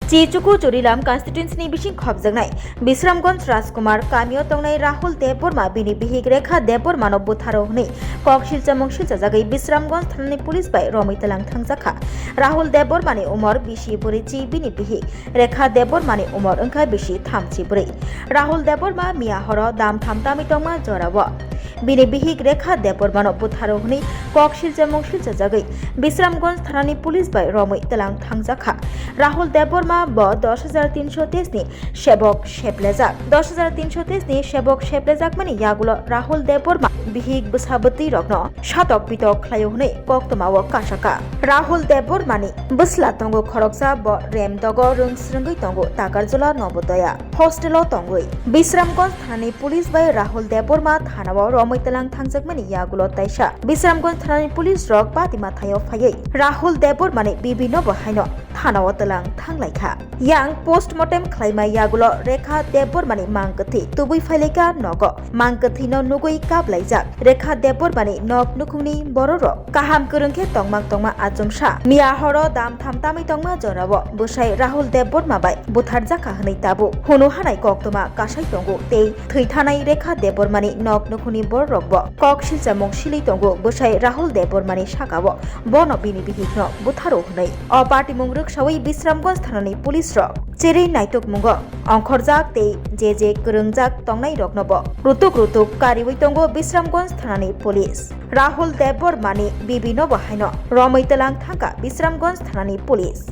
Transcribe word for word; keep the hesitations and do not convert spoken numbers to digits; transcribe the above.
Chichuku Churilam constituency ni bising khopjaknai Bisramganj Rajkumar kamio tongnai Rahul Debbarma bini bihik Rekha Debbarma no butharo hwnwi kok silchamung silchajagwi Bisramganj thanani police bai romwi tlang thangjakha. Rahul Debbarma ni umor bisi bwrwi chi, bini bihik Rekha Debbarma ni umor wngkha bisi thamchi bwrwi. Rahul Debbarma miya horo dam tham tamwi tongma jorao bini bihik Rekha Debbarma no butharo hwnwi kok silchamung silchajagwi Bisramganj thanani police bai romwi tlang thangjakha. Rahul Debbarma bo dos hajar tinsho teis ni sebok seplejak. Dos hajar tinsho teis ni sebok seplejakmani yagulo Rahul Debbarma bihik bwsa bwtwi rokno satok pitok khlaio hwnwi koktwmao kasaka. Rahul Debbarma ni bwsla tongo khoroksa, bo Remdogo rwng swrwngwi tongo Takarjala Nobodoya hostel o tongwi. Bisramganj thanani police bai Rahul Debbarma thanao romwi tlang thangjakmani yagulo taisa Bisramganj thanani police rok patima thaio phaiwi Rahul Debbarma ni bibi no bo haino thanao tlang thanglaikha. Yang postmortem khlaima yagulo Rekha Debbarma ni mang kwthwi tubui phailaikha nogo. Mang kwthwi no nugwi kaplaijak Rekha Debbarma ni nok nukhungni bororok kaham kwrwng khe tongma tongma achomsa. Miya horo dam tham tamwi tongma jorao bwsai Rahul Debbarma bai butharjakha hwnwi tabuk hunu hanai koktwma kasai tongo tei thwi thanai Rekha Debbarma ni nok nukhungni bororok bo kok silchamung silwi tongo bwsai Rahul Debbarma ni sakao bono bini bihik no butharo hwnwi. O patimung rwksawi Bisramganj thanani police rok cherwi naitukmungo ongkhorjak tei je je kwrwngjak tongnai rokno bo rutuk rutuk kariwi tongo Bisramganj thanani police. Rahul Debbarma ni bibi no bo haino romwi tlang thangkha Bisramganj thanani police.